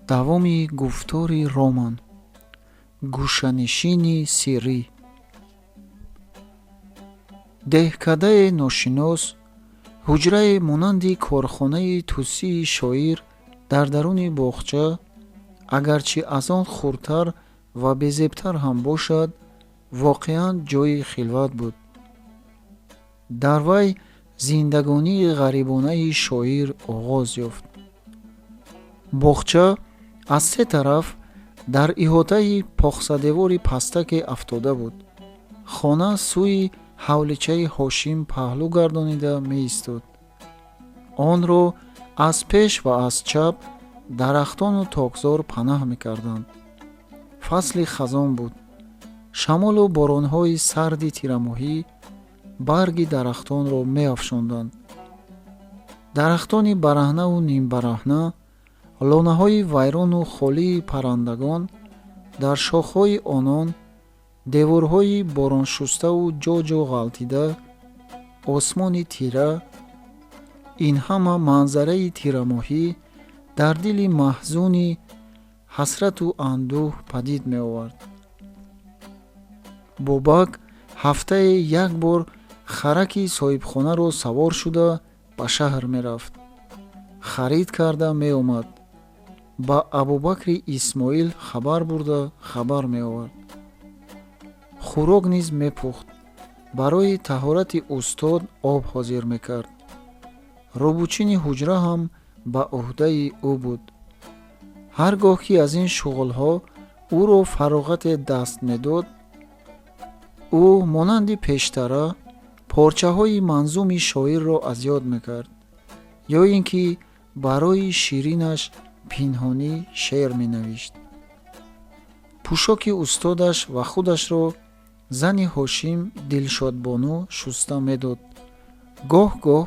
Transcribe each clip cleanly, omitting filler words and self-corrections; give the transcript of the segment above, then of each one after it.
Давоми гуфтори Роман. Гӯшанишини сиррӣ. Деҳкадае ношинос, ҳуҷрае монанди корхонаи тӯсии шоир дар даруни боғча, агарчи аз он хурдтар ва безебтар ҳам бошад, воқеан ҷойи хилват буд. Дар вай зиндагонии ғарибонаи шоир оғоз ёфт. Боғча аз се тараф дар иҳотаи похсадевори пастаке афтода буд. Хона сӯи ҳавличаи Ҳошим паҳлӯ гардонида меистод. Онро аз пеш ва аз чап дарахтону токзор панаҳ мекарданд. Фасли хазон буд. Шамолу боронҳои сарди тирамоҳӣ барги дарахтонро меафшонданд. Дарахтони бараҳнаву нимбараҳна, лонаҳои вайрону холии паррандагон дар шохҳои онон, деворҳои бороншуставу ҷо-ҷо ғалтида, осмони тира, ин ҳама манзараи тирамоҳӣ дар дили маҳзуни ҳасрату андӯҳ падид меовард. Бобак ҳафтае як бор хараки соҳибхонаро савор шуда ба шаҳр мерафт. Харид карда меомад. Ба Абубакри Исмоил хабар бурда хабар меовард. Хӯрок низ мепухт. Барои таҳорати устод об ҳозир мекард. Рӯбучини ҳуҷра ҳам ба ӯҳдаи ӯ буд. Ҳар гоҳ ки аз ин шуғлҳо ӯро фароғате даст медод, ӯ монанди пештара порчаҳои манзуми шоирро аз ёд мекард ё ин ки барои ширинаш пинҳонӣ шеър менавишт. Пӯшоки устодаш ва худашро зани Ҳошим Дилшодбону шуста медод. Гоҳ-гоҳ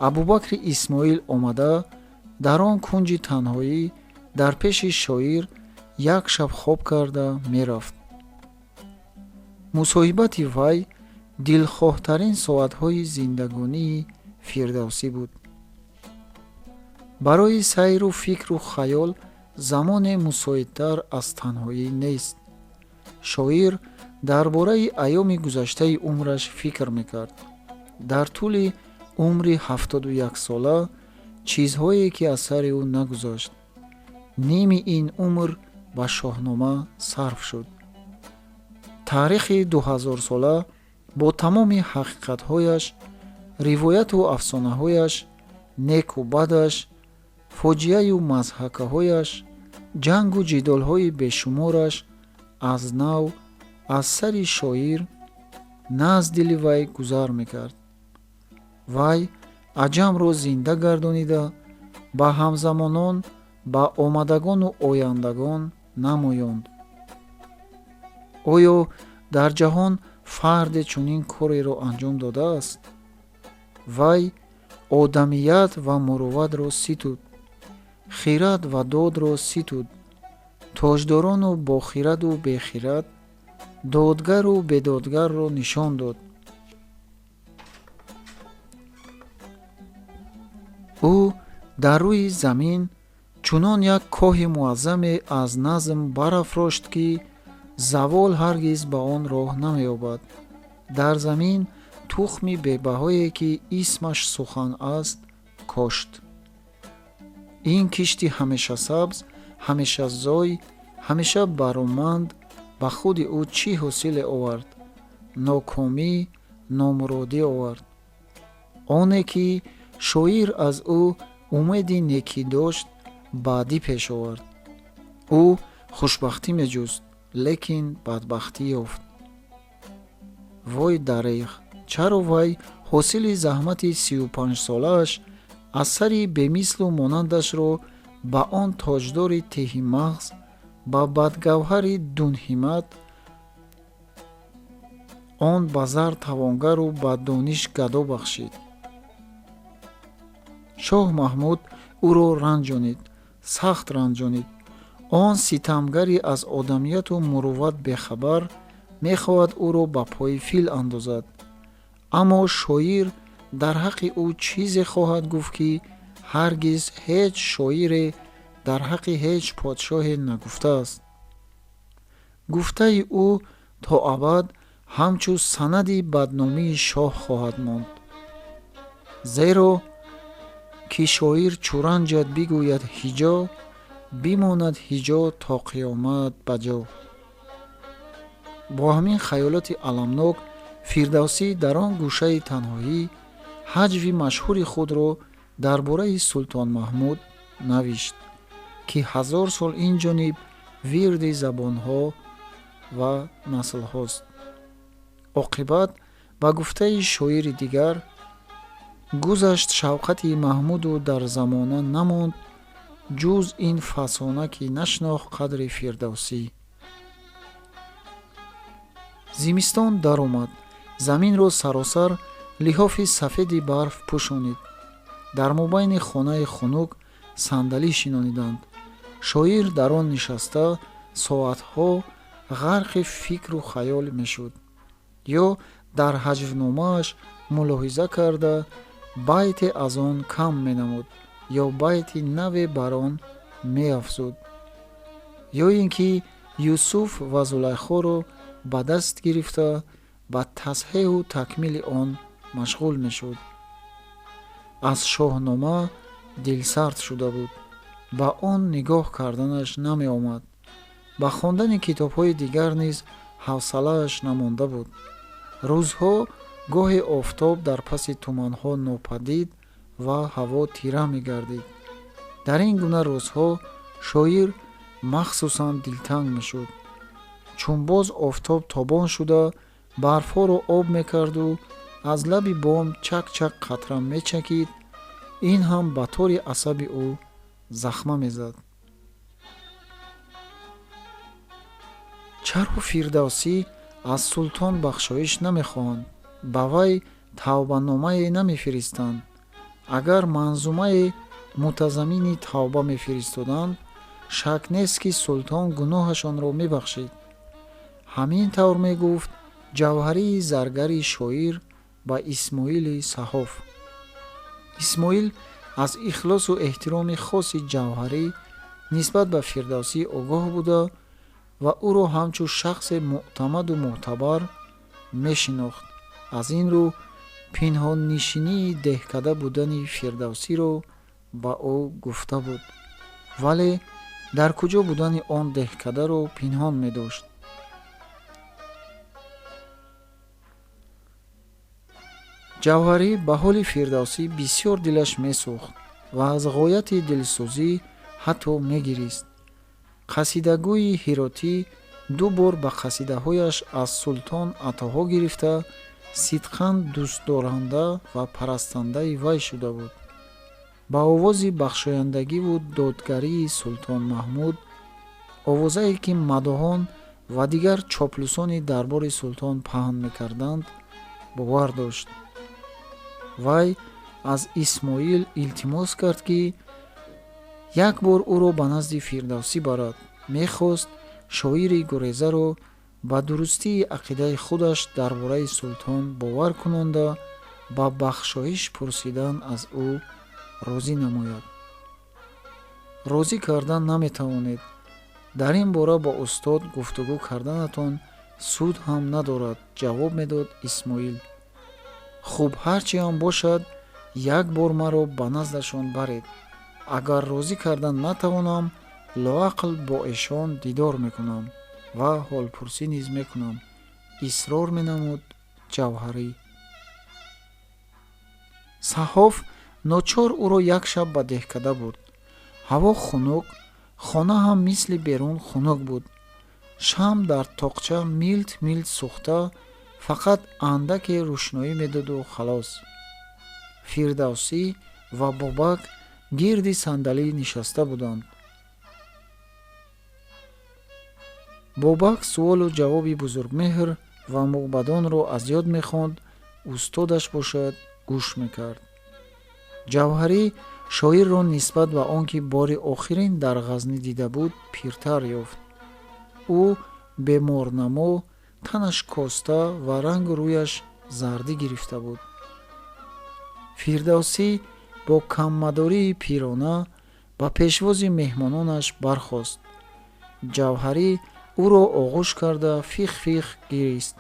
Абубакри Исмоил омада дар он кунҷи танҳоӣ дар пеши шоир як шаб хоб карда мерафт. Мусоҳибати вай дилхоҳтарин соатҳои зиндагонии Фирдавсӣ буд. Барои сайру фикру хаёл замоне мусоидтар аз танҳоӣ нест. Шоир дар бораи айёми гузаштаи умраш фикр мекард. Дар тӯли умри 71-сола чизҳое ки аз сари ӯ нагузашт. Ними ин умр ба Шоҳнома сарф шуд. Таърихи 2000-сола бо тамоми ҳақиқатҳояш, ривояту афсонаҳояш, неку бадаш, фоҷиаю мазҳакаҳояш, ҷангу ҷидолҳои бешумораш аз нав аз сари шоир на аз дили вай гузар мекард. Вай аҷамро зинда гардонида, ба ҳамзамонон, ба омадагону ояндагон намоёнд. Оё дар ҷаҳон фарде чунин кореро анҷом додааст? Вай одамият ва мурувватро ситуд, хирад ва додро ситуд, тоҷдорону бохираду бехирад, додгару бедодгарро нишон дод. Ӯ дар рӯи замин чунон як коҳи муаззаме аз назм барафрошт, ки завол ҳаргиз ба он роҳ намеёбад. Дар замин тухми бебаҳое ки исмаш сухан аст, кошт. Ин кишти ҳамеша сабз, ҳамеша зой, ҳамеша бароманд ба худи ӯ чӣ ҳосиле овард? Нокомӣ, номуродӣ овард. Оне ки шоир аз ӯ умеди некӣ дошт, баъдӣ пеш овард. Ӯ хушбахтӣ меҷуст, лекин бадбахтӣ ёфт. Вой дареғ, чаро вай ҳосили заҳмати 35-солааш, асари бемислу монандашро ба он тоҷдори тиҳимағз, ба бадгавҳари дунҳимат, он ба зар тавонгару ба дониш гадо бахшид? Шоҳ Маҳмуд ӯро ранҷонид, сахт ранҷонид. Он ситамгари аз одамияту мурувват бехабар мехоҳад ӯро ба пои фил андозад. Аммо шоир дар ҳаққи ӯ чизе хоҳад гуфт, ки ҳаргиз ҳеҷ шоире Дар ҳаққи ҳеҷ подшоҳе нагуфтааст. Гуфтаи ӯ то абад ҳамчун санади бадномии шоҳ хоҳад монд. Зеро ки шоир чӯ ранҷад бигӯяд ҳиҷо, бимонад ҳиҷо то қиёмат ба ҷо. Бо ҳамин хаёлоти аламнок Фирдавсӣ дар он гӯшаи танҳоӣ ҳаҷви машҳури худро дар бораи Султон Маҳмуд навишт, ки 1000 сол ин ҷониб вирди забонҳо ва наслҳост. Оқибат ба гуфтаи шоири дигар, гузашт шавқати Маҳмуду дар замона намонд, ҷуз ин фасона ки нашинохт қадри Фирдавсӣ. Зимистон даромад, заминро саросар лиҳофи сафеди барф пӯшонид. Дар мобайни хонаи хунук сандалӣ шинониданд. Шоир дар он нишаста соатҳо ғарқи фикру хаёл мешуд ё дар ҳаҷвномааш мулоҳиза карда байте аз он кам менамуд ё байти наве бар он меафзуд, ё ин ки Юсуф ва Зулайхоро ба даст гирифта ба тасҳеҳу такмили он машғул мешуд. Аз Шоҳнома дилсард шуда буд, ба он нигоҳ карданаш намеомад. Ба хондани китобҳои дигар низ ҳавсалааш намонда буд. Рӯзҳо гоҳе офтоб дар паси туманҳо нопадид ва ҳаво тира мегардид. Дар ин гуна рӯзҳо шоир махсусан дилтанг мешуд, чун боз офтоб тобон шуда барфҳоро об мекарду аз лаби бом чак-чак қатра мечакид. Ин ҳам ба тори асаби ӯ захма мезад. Чаро Фирдавсӣ аз султон бахшоиш намехоҳанд, ба вай тавбаномае намефиристанд? Агар манзумае мутазаммини тавба мефиристоданд, шак нест, ки султон гуноҳашонро мебахшид. Ҳамин тавр мегуфт Ҷавҳарии заргари шоир ба Исмоили Саҳоф. Исмоил аз ихлосу эҳтироми хоси Ҷавҳарӣ нисбат ба Фирдавсӣ огоҳ буда ва ӯро ҳамчун шахсе мӯътамаду мӯътабар мешинохт. Аз ин рӯ пинҳоннишинии деҳкада будани Фирдавсиро ба ӯ гуфта буд, вале дар куҷо будани он деҳкадаро пинҳон медошт. Ҷавҳарӣ ба ҳоли Фирдавсӣ бисёр дилаш месӯхт ва аз ғояти дилсӯзӣ ҳатто мегирист. Қасидагӯи ҳиротӣ ду бор ба қасидаҳояш аз султон атоҳо гирифта сидқан дӯстдоранда ва парастандаи вай шуда буд. Ба овози бахшояндагиву додгарии Султон Маҳмуд, овозае ки мадоҳон ва дигар чоплусони дарбори султон паҳн мекарданд, бовар дошт. Вай аз Исмоил илтимос кард, ки як бор ӯро ба назди Фирдавсӣ барад. Мехост шоири гурезаро ба дурустии ақидаи худаш дар бораи султон бовар кунонда ба бахшоиш пурсидан аз ӯ розӣ намояд. Розӣ кардан наметавонед. Дар ин бора бо устод гуфтугӯ карданатон суд ҳам надорад, ҷавоб медод Исмоил. Хуб, ҳарчи ҳам бошад, як бор маро ба наздашон баред. Агар розӣ кардан натавонам, лоақл бо эшон дидор мекунам ва ҳолпурсӣ низ мекунам, исрор менамуд Ҷавҳарӣ. Саҳҳоф ночор ӯро як шаб ба деҳкада бурд. Ҳаво хунук, хона ҳам мисли берун хунук буд. Шам дар тоқча милт милт сӯхта фақат андаке рӯшноӣ медоду халос. Фирдавсӣ ва Бобак гирди сандалӣ нишаста буданд. Бобак суолу ҷавоби Бузургмеҳр ва мӯбадонро аз ёд мехонд, устодаш бошад гӯш мекард. Ҷавҳарӣ шоирро нисбат ба он ки бори охирин дар Ғазнӣ дида буд, пиртар ёфт. Ӯ беморнамо, танаш коста ва рангу рӯяш зардӣ гирифта буд. Фирдавсӣ бо каммадории пирона Ба пешвози меҳмононаш бархост. Ҷавҳарӣ ӯро оғӯш карда фих-фих гирист.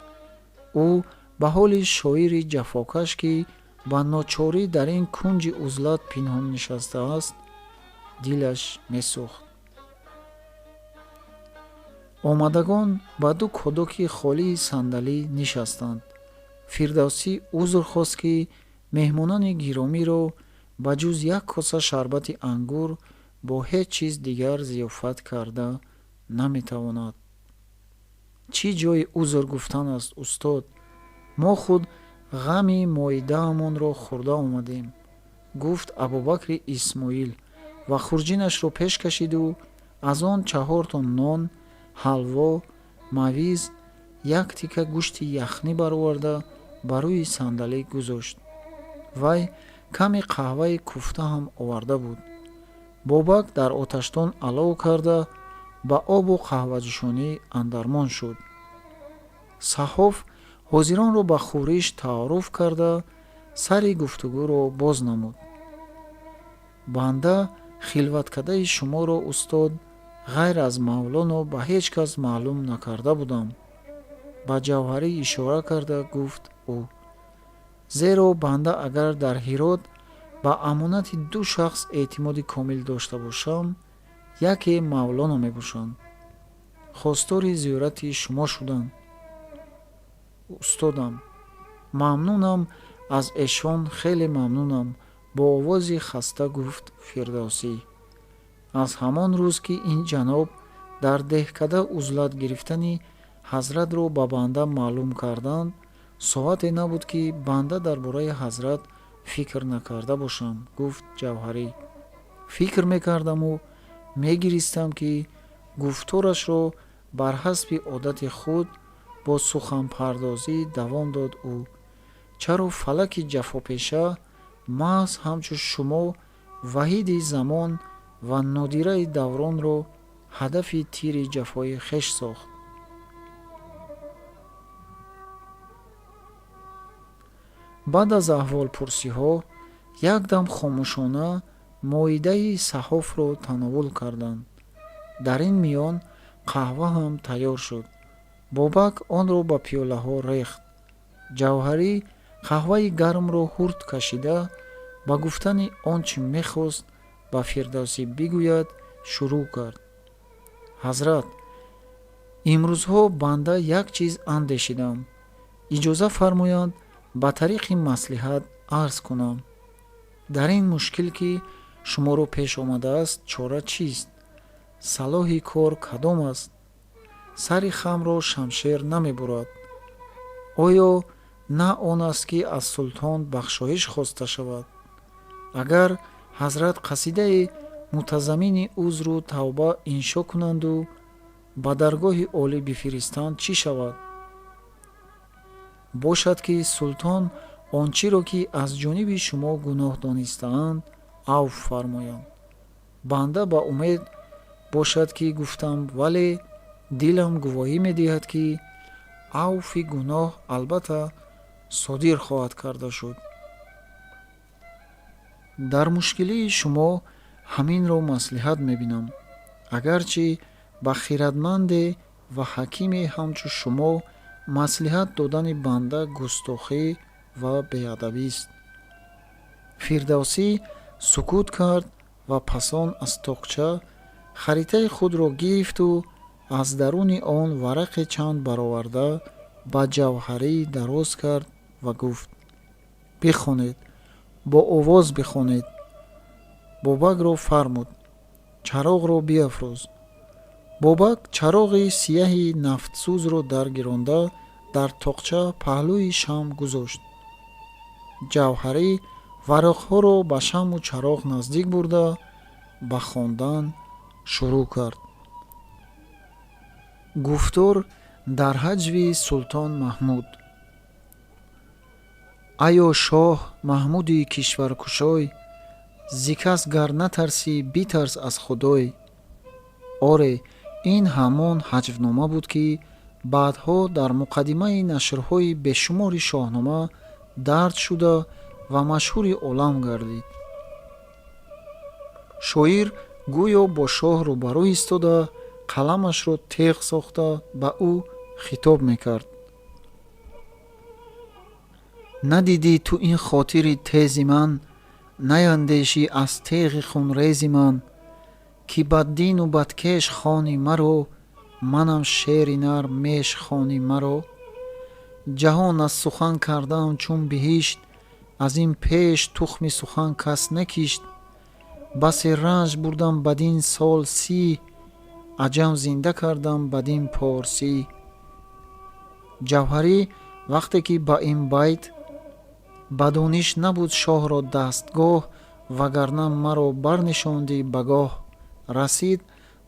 Ӯ ба ҳоли шоири ҷафокаш, ки ба ночорӣ дар ин кунҷи узлат пинҳон нишастааст, дилаш месӯхт. Омадагон ба ду кодоки холии сандалӣ нишастанд. Фирдавсӣ узр хост, ки меҳмонони гиромиро ба ҷуз як коса шарбати ангур бо ҳеҷ чиз дигар зиёфат карда наметавонад. Чӣ ҷои узр гуфтан аст, устод? Мо худ ғами моидаамонро хӯрда омадем, гуфт Абубакри Исмоил ва хурҷинашро пеш кашиду аз он чаҳорто нон, ҳалво, мавиз, як тика гӯшти яхнӣ бароварда ба рӯи сандалӣ гузошт. Вай каме қаҳваи куфта ҳам оварда буд. Бобак дар оташдон алов карда ба обу қаҳваҷӯшонӣ андармон шуд. Саҳҳоф ҳозиронро ба хӯриш таъорруф карда сари гуфтугӯро боз намуд. Банда хилваткадаи шуморо, устод, ғайр аз Мавлоно ба ҳеҷ кас маълум накарда будам. Ба Ҷавҳарӣ ишора карда гуфт ӯ. Зеро банда агар дар Ҳирот ба амонати ду шахс эътимоди комил дошта бошам, яке Мавлоно мебошанд. Хостори зиёрати шумо шуданд. Устодам, мамнунам аз эшон, хеле мамнунам, бо овози хаста гуфт Фирдавсӣ. Аз ҳамон рӯз, ки ин ҷаноб дар деҳкада узлат гирифтани ҳазратро ба банда маълум карданд, соате набуд, ки банда дар бораи ҳазрат фикр накарда бошам, гуфт Ҷавҳарӣ. Фикр мекардаму мегиристам, ки гуфторашро бар ҳасби одати худ бо суханпардозӣ давом дод ӯ. Чаро фалаки ҷафопеша маҳз ҳамчун шумо ваҳиди замон ва нодираи давронро ҳадафи тири ҷафои хеш сохт? Баъд аз аҳволпурсиҳо якдам хомӯшона моидаи саҳҳофро тановул карданд. Дар ин миён қаҳва ҳам тайёр шуд. Бобак онро ба пиёлаҳо рехт. Ҷавҳарӣ қаҳваи гармро ҳурт кашида ба гуфтани он чӣ мехост ба Фирдавсӣ бигӯяд шурӯъ кард. Ҳазрат, имрӯзҳо банда як чиз андешидам. Иҷоза фармоянд ба тариқи маслиҳат арз кунам. Дар ин мушкил, ки шуморо пеш омадааст, чора чист? Салоҳи кор кадом аст? Сари хамро шамшер намебурад. Оё на он аст, ки аз султон бахшоиш хоста шавад? Агар ҳазрат қасидаи мутазаммини узру тавба иншо кунанду ба даргоҳи олӣ бифиристанд, чӣ шавад? Бошад, ки султон он чиро, ки аз ҷониби шумо гуноҳ донистаанд, авф фармоянд. Банда ба умед бошад, ки гуфтам, вале дилам гувоҳӣ медиҳад, ки авфи гуноҳ албатта содир хоҳад карда шуд. Дар мушкилии шумо ҳаминро маслиҳат мебинам. Агарчи ба хиратманде ва ҳакиме ҳамчу шумо маслиҳат додани банда густохӣ ва беадабист. Фирдавсӣ сукут кард ва пасон аз тоқча харитаи худро гирифту аз даруни он варақе чанд бароварда ба Ҷавҳарӣ дароз кард ва гуфт: бихонед, бо овоз бихонед. Бобакро фармуд: чароғро биафрӯз. Бобак чароғи сияҳи нафтсӯзро даргиронда дар тоқча паҳлӯи шам гузошт. Ҷавҳарӣ варақҳоро ба шамъу чароғ наздик бурда ба хондан шурӯъ кард. Гуфтор дар ҳаҷви Султон Маҳмуд. Айё шоҳ Маҳмуди кишваркушой, зи кас гар натарсӣ, битарс аз Худой. Оре, ин ҳамон ҳаҷвнома буд, ки баъдҳо дар муқаддимаи нашрҳои бешумори Шоҳнома дарҷ шуда ва машҳури олам гардид. Шоир Гӯё бо шоҳ рӯбарӯ истода, қаламашро теғ сохта, ба ӯ хитоб мекард. Надидӣ ту ин хотири тези ман, наяндешӣ аз теғи хунрези ман, ки баддину бадкеш хони маро, манам шери нар меш хони маро. Ҷаҳон аз сухан кардаам чун биҳишт, аз ин пеш тухми сухан кас накишт. Басе ранҷ бурдам бадин сол 30, аҷам зинда кардам бадин порсӣ. Ҷавҳарӣ вақте ки ба ин байт ба дониш набуд шоҳро дастгоҳ, вагарна маро барнишондӣ ба гоҳ расид,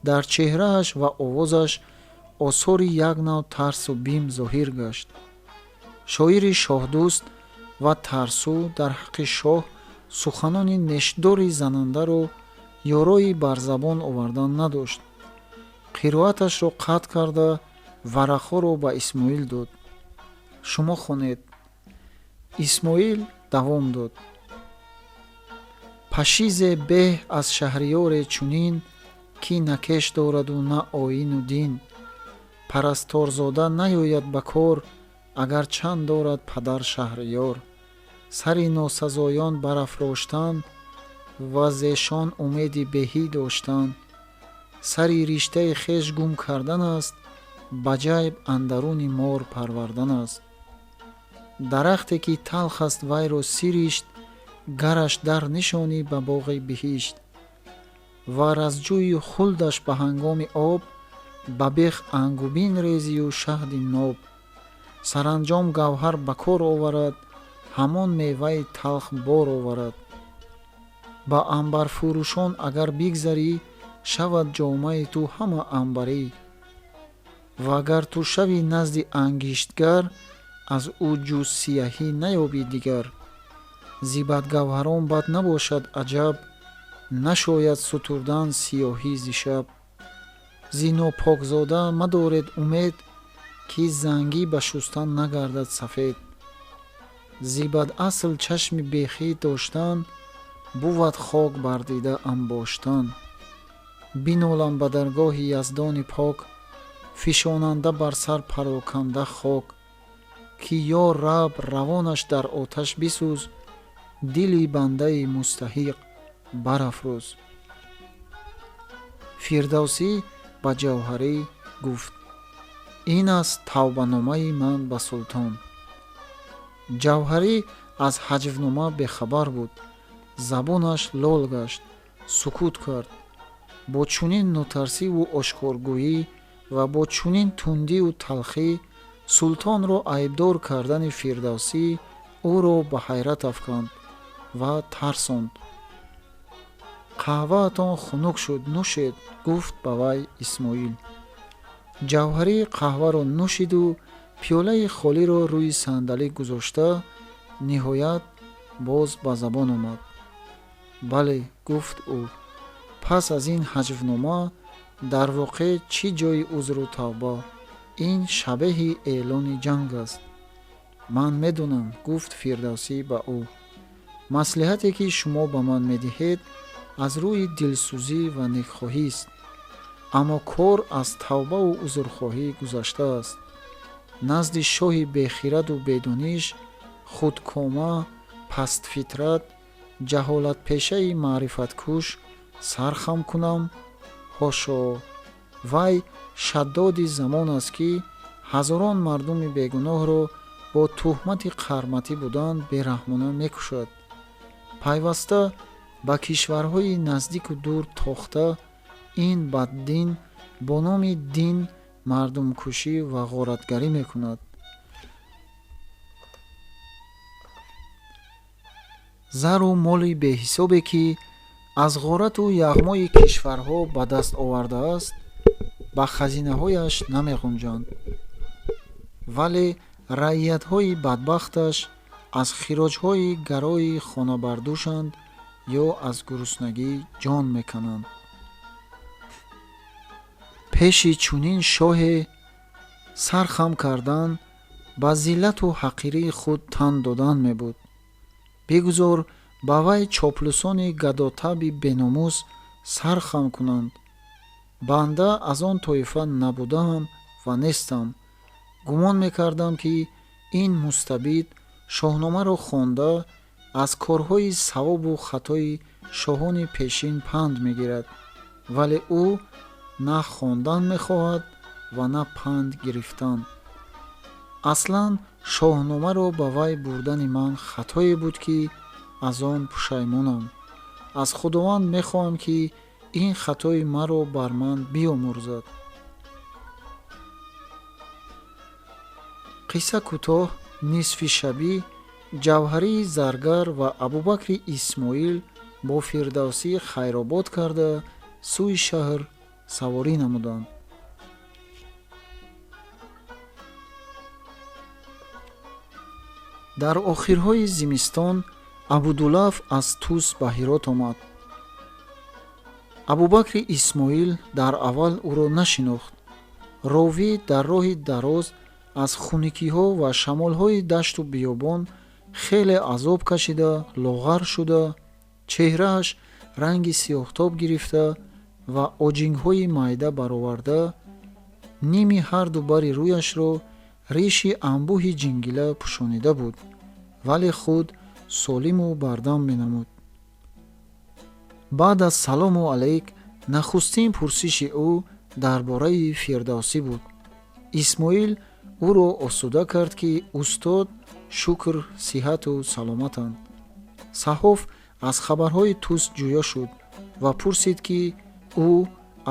дар чеҳрааш ва овозаш осори як нав тарсу бим зоҳир гашт. Шоири шоҳдӯст ва тарсу дар ҳаққи шоҳ суханони нешдори занандаро ёрои бар забон овардан надошт. Қироаташро қатъ карда, варақҳоро ба Исмоил дод. Шумо хонед. Исмоил давом дод. Пашизе беҳ аз шаҳриёре чунин, ки на кеш дораду на оину дин. Парасторзода наёяд ба кор, агар чанд дорад падар шаҳриёр. Сари носазоён барафроштан ва зешон умеди беҳӣ доштан. Сари риштаи хеш гум кардан аст, ба ҷайб андаруни мор парвардан аст. Дарахте ки талх аст вайро сиришт, гараш дар нишонӣ ба боғи биҳишт. Ва разҷӯи хулдаш ба ҳангоми об, ба бех ангубин резию шаҳди ноб. Саранҷом гавҳар ба кор оварад, ҳамон меваи талх бор оварад. Ба амбарфурӯшон агар бигзарӣ, шавад ҷомаи ту ҳама амбарӣ. Ва агар ту шавӣ назди ангиштгар, аз ӯ ҷуз сияҳӣ наёбӣ дигар. Зи бадгавҳарон бад набошад аҷаб, нашояд сутурдан сиёҳӣ зи шаб. Зи нопокзода мадоред умед, ки зангӣ ба шустан нагардад сафед. Зи бадасл чашми бехӣ доштан, бувад хок бар дида амбоштан. Бинолам ба даргоҳи яздони пок, фишонанда бар сар пароканда хок, ки ё раб равонаш дар оташ бисӯз, дили бандаи мустаҳиқ барафрӯз. Фирдавсӣ ба Ҷавҳарӣ гуфт: ин аст тавбаномаи ман ба султон. Ҷавҳарӣ аз ҳаҷвнома бехабар буд. Забонаш лол гашт, сукут кард. Бо чунин нотарсиву ошкоргӯӣ ва бо чунин тундиву талхӣ султонро айбдор кардани Фирдавсӣ ӯро ба ҳайрат афканд ва тарсонд. Қаҳваатон хунук шуд, нӯшед, гуфт ба вай Исмоил. Ҷавҳарӣ қаҳваро нӯшиду пиёлаи холиро рӯи сандалӣ гузошта, ниҳоят боз ба забон омад. Бале, гуфт ӯ, пас аз ин ҳаҷвнома дар воқеъ чӣ ҷойи узру тавба? Ин шабеҳи эълони ҷанг аст. Ман медонам, гуфт Фирдавсӣ ба ӯ. Маслиҳате ки шумо ба ман медиҳед, аз рӯи дилсӯзӣ ва некхоҳист. Аммо кор аз тавбаву узрхоҳӣ гузаштааст. Назди шоҳи бехираду бедониш, худкома, пастфитрат, ҷаҳолатпешаи маърифаткуш сар хам кунам? Ҳошо! Вай шаддоди замон аст, ки ҳазорон мардуми бегуноҳро бо туҳмати қарматӣ будан бераҳмона мекушад. Пайваста ба кишварҳои наздику дур тохта, ин баддин бо номи дин мардумкушӣ ва ғоратгарӣ мекунад. Зару моли беҳисобе, ки аз ғорату яғмои кишварҳо ба даст овардааст, ба хазинаҳояш намеғунҷанд. Вале раиятҳои бадбахташ аз хироҷҳои гарои хонабардӯшанд ё аз гуруснагӣ ҷон мекананд. Пеши чунин шоҳе сар хам кардан ба зиллату ҳақирии худ тан додан мебуд. Бигузор ба вай чоплусони гадотаби беномус Сар хам кунанд. Банда аз он тоифа набудаам ва нестам. Гумон мекардам, ки ин мустабид Шоҳномаро хонда, аз корҳои савобу хатои шоҳони пешин панд мегирад, вале ӯ на хондан мехоҳад ва на панд гирифтан. Аслан Шоҳномаро ба вай бурдани ман хатое буд, ки аз он пушаймонам. Аз Худованд мехоҳам, ки ин хатои маро бар ман биёмурзад. Қисса кӯтоҳ, нисфи шабӣ Ҷавҳарии заргар ва Абубакри Исмоил бо Фирдавсӣ хайробод карда, сӯи шаҳр саворӣ намуданд. Дар охирҳои зимистон Абудулаф аз Тус ба Ҳирот омад. Абубакри Исмоил дар аввал ӯро нашинохт. Ровӣ дар роҳи дароз аз хунукиҳо ва шамолҳои дашту биёбон хеле азоб кашида, лоғар шуда, чеҳрааш ранги сиёҳтоб гирифта ва оҷингҳои майда бароварда, ними ҳарду бари рӯяшро риши анбӯҳи ҷингила пӯшонида буд, вале худ солиму бардам менамуд. Баъд аз салому алайк нахустин пурсиши ӯ дар бораи Фирдавсӣ буд. Исмоил ӯро осуда кард, ки устод, шукр, сиҳату саломатанд. Саҳҳоф аз хабарҳои Тус ҷӯё шуд ва пурсид, ки ӯ,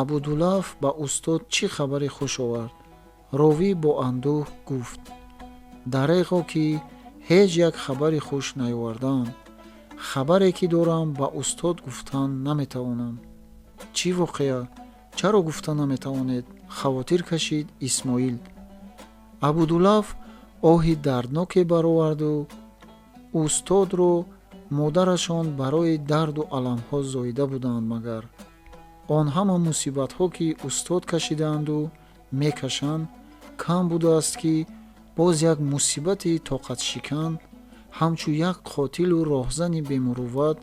Абудулаф, ба устод чӣ хабари хуш овард. Ровӣ бо андӯҳ гуфт: дареғо, ки ҳеҷ як хабари хуш наёвардаам. Хабаре ки дорам, ба устод гуфтан наметавонам. Чӣ воқеа? Чаро гуфта наметавонед? Хавотир кашид Исмоил. Абудулаф оҳи дардноке бароварду: устодро модарашон барои дарду аламҳо зоида буданд магар? Он ҳама мусибатҳо, ки устод кашидаанду мекашанд, кам будааст, ки боз як мусибати тоқатшикан, ҳамчун як қотилу роҳзани бемурувват,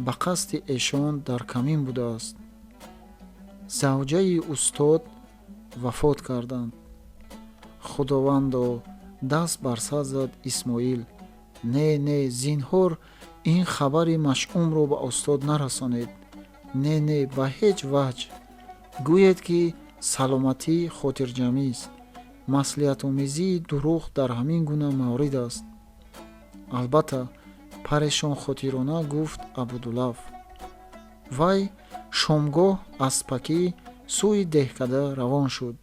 ба қасди эшон дар камин будааст. Завҷаи устод вафот карданд. Худовандо! Даст бар сар зад Исмоил. Не, не, зинҳор ин хабари машъумро ба устод нарасонед. Не, не, ба ҳеҷ ваҷҳ. Гӯед, ки саломатӣ хотирҷамъист. Маслиҳатомезии дурӯғ дар ҳамин гуна маврид аст. Албатта, парешонхотирона гуфт Абудулаф. Вай шомгоҳ аспакӣ сӯи деҳкада равон шуд.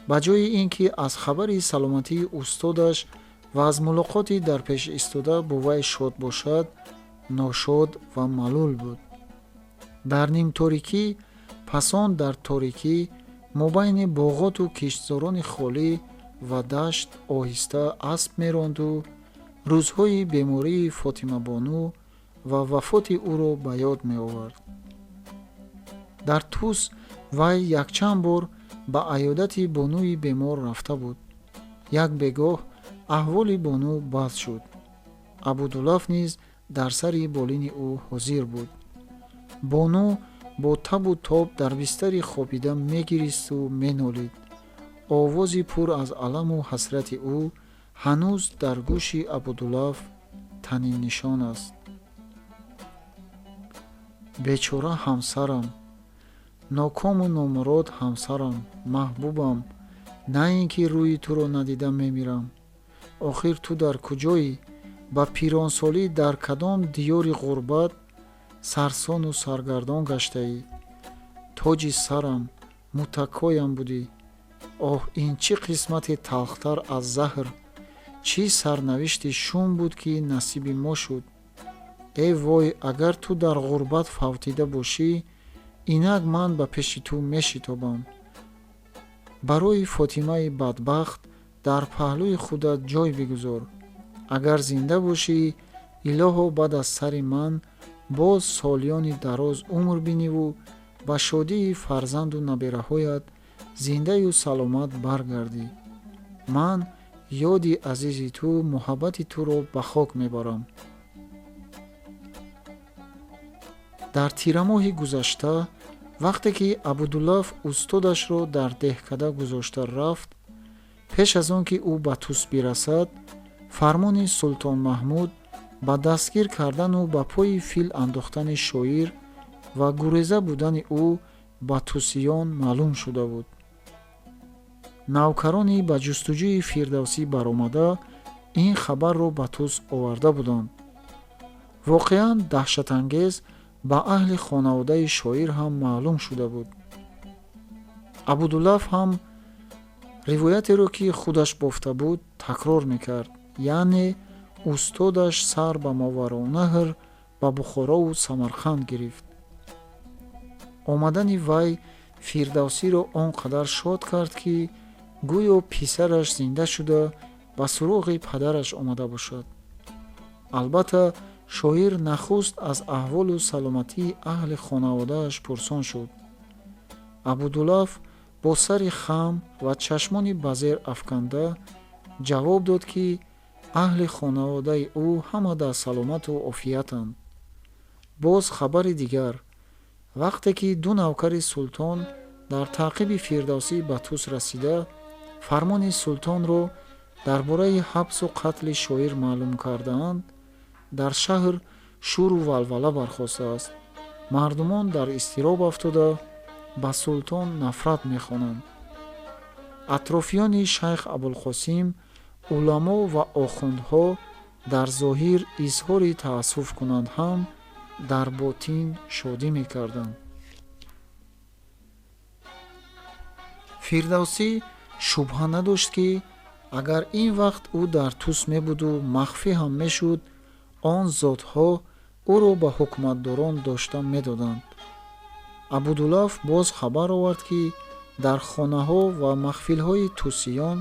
Ба ҷои ин ки аз хабари саломатии устодаш ва аз мулоқоти дар пеш истода бо вай шод бошад, ношод ва малул буд. Дар нимторикӣ, пасон дар торикӣ, мобайни боғоту киштзорони холӣ ва дашт оҳиста асп меронду рӯзҳои бемории Фотимабону ва вафоти ӯро ба ёд меовард. Дар Тус вай якчанд бор ба аёдати бонуи бемор рафта буд. Як бегоҳ аҳволи бону бад шуд. Абудулаф низ дар сари болини ӯ ҳозир буд. Бону бо табу тоб дар бистари хобида мегиристу менолид. Овози пур аз аламу ҳасрати ӯ ҳанӯз дар гӯши Абудулаф таниннишон аст. Бечора ҳамсарам, нокому номурод ҳамсарам, маҳбубам, на ин ки рӯи туро надида мемирам. Охир ту дар куҷоӣ? Ба пиронсолӣ дар кадом диёри ғурбат сарсону саргардон гаштаӣ? Тоҷи сарам, муттакоям будӣ. Оҳ, ин чӣ қисмати талхтар аз заҳр, чӣ сарнавишти шум буд, ки насиби мо шуд. Э вой, агар ту дар ғурбат фавтида бошӣ, инак ман ба пеши ту мешитобам. Барои Фотимаи бадбахт дар паҳлӯи худат ҷой бигузор. Агар зинда бошӣ, илоҳо, баъд аз сари ман боз солиёни дароз умр биниву ба шодии фарзанду набераҳоят зиндаю саломат баргардӣ. Ман ёди азизи ту, муҳаббати туро ба хок мебарам. Дар тирамоҳи гузашта, вақте ки Абудуллаф устодашро дар деҳкада гузошта рафт, пеш аз он ки ӯ ба Тус бирасад, фармони Султон Маҳмуд ба дастгир кардану ба пои фил андохтани шоир ва гуреза будани ӯ ба тусиён маълум шуда буд. Навкарони ба ҷустуҷӯи Фирдавсӣ баромада ин хабарро ба Тус оварда буданд. Воқеан, даҳшатангез ба аҳли хонаводаи шоир ҳам маълум шуда буд. Абудуллаф ҳам ривоятеро, ки худаш бофта буд, такрор мекард, яъне устодаш сар ба Мовароуннаҳр, ба Бухорову Самарқанд гирифт. Омадани вай Фирдавсиро он қадар шод кард, ки гӯё писараш зинда шуда ба суроғи падараш омада бошад. Албатта, шоир нахуст аз аҳволу саломатии аҳли хонаводааш пурсон шуд. Абудуллаф бо сари хам ва чашмони ба зер афканда ҷавоб дод, ки аҳли хонаводаи ӯ ҳама дар саломату офиятанд. Боз хабари дигар: вақте ки ду навкари султон дар таъқиби Фирдавсӣ ба Тус расида, фармони султонро дар бораи ҳабсу қатли шоир маълум кардаанд, дар шаҳр шӯру валвала бархостааст. Мардумон дар изтироб афтода, ба султон нафрат мехонанд. Атрофиёни шайх Абулқосим, уламо ва охундҳо дар зоҳир изҳори таассуф кунанд ҳам, дар ботин шодӣ мекарданд. Фирдавсӣ шубҳа надошт, ки агар ин вақт ӯ дар Тус мебуду махфӣ ҳам мешуд, он зотҳо ӯро ба ҳукуматдорон дошта медоданд. Абудуллаф боз хабар овард, ки дар хонаҳо ва маҳфилҳои тусиён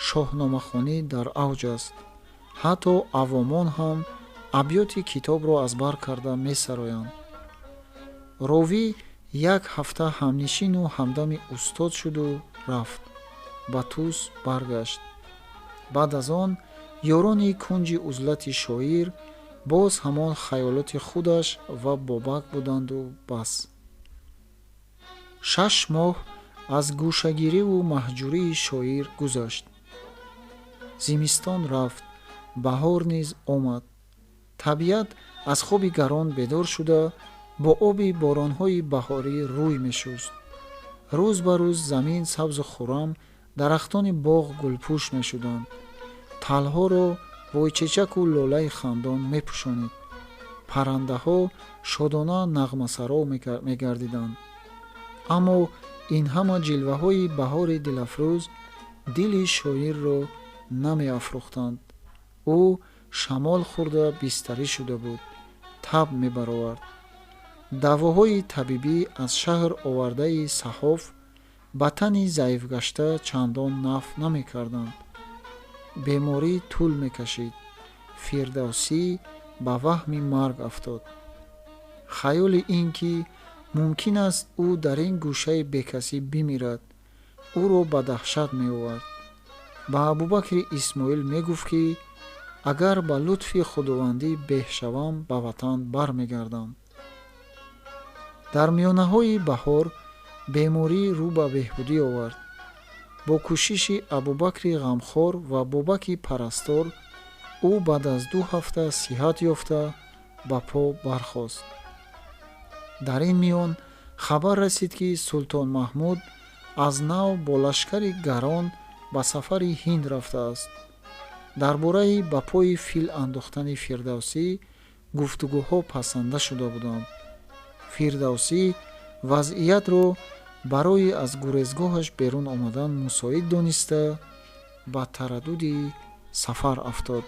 шоҳномахонӣ дар авҷ аст. Ҳатто авомон ҳам абёти китобро аз бар карда месароянд. Ровӣ як ҳафта ҳамнишину ҳамдами устод шуду рафт, ба Тус баргашт. Баъд аз он ёрони кунҷи узлати шоир боз ҳамон хаёлоти худаш ва Бобак буданду бас. 6 моҳ аз гӯшагириву маҳҷурии шоир гузашт. Зимистон рафт, баҳор низ омад. Табиат аз хоби гарон бедор шуда, бо оби боронҳои баҳорӣ рӯй мешуст. Рӯз ба рӯз замин сабзу хуррам, дарахтони боғ гулпӯш мешуданд. Талҳоро войчечаку лолаи хандон мепӯшонид. Паррандаҳо шодона нағмасаро мегардиданд. Аммо ин ҳама ҷилваҳои баҳори дилафрӯз дили шоирро намеафрӯхтанд. Ӯ шамол хӯрда бистарӣ шуда буд, таб мебаровард. Давоҳои табибӣ аз шаҳр овардаи саҳоф ба тани заифгашта чандон нафъ намекарданд. Беморӣ тӯл мекашид. Фирдавсӣ ба ваҳми марг афтод. Хаёли ин ки мумкин аст ӯ дар ин гӯшаи бекасӣ бимирад, ӯро ба даҳшат меовард. Ба Абубакри Исмоил мегуфт, ки агар ба лутфи худовандӣ беҳ шавам, ба ватан бармегардам. Дар миёнаҳои баҳор беморӣ рӯ ба беҳбудӣ овард. Бо кӯшиши Абубакри ғамхор ва Бобаки парастор ӯ баъд аз 2 ҳафта сиҳат ёфта, ба по бархост. Дар ин миён хабар расид, ки Султон Маҳмуд аз нав бо лашкари гарон ба сафари Ҳинд рафтааст. Дар бораи ба пои фил андохтани Фирдавсӣ гуфтугӯҳо пасанда шуда буданд. Фирдавсӣ вазъиятро барои аз гурезгоҳаш берун омадан мусоид дониста, ба тараддуди сафар афтод.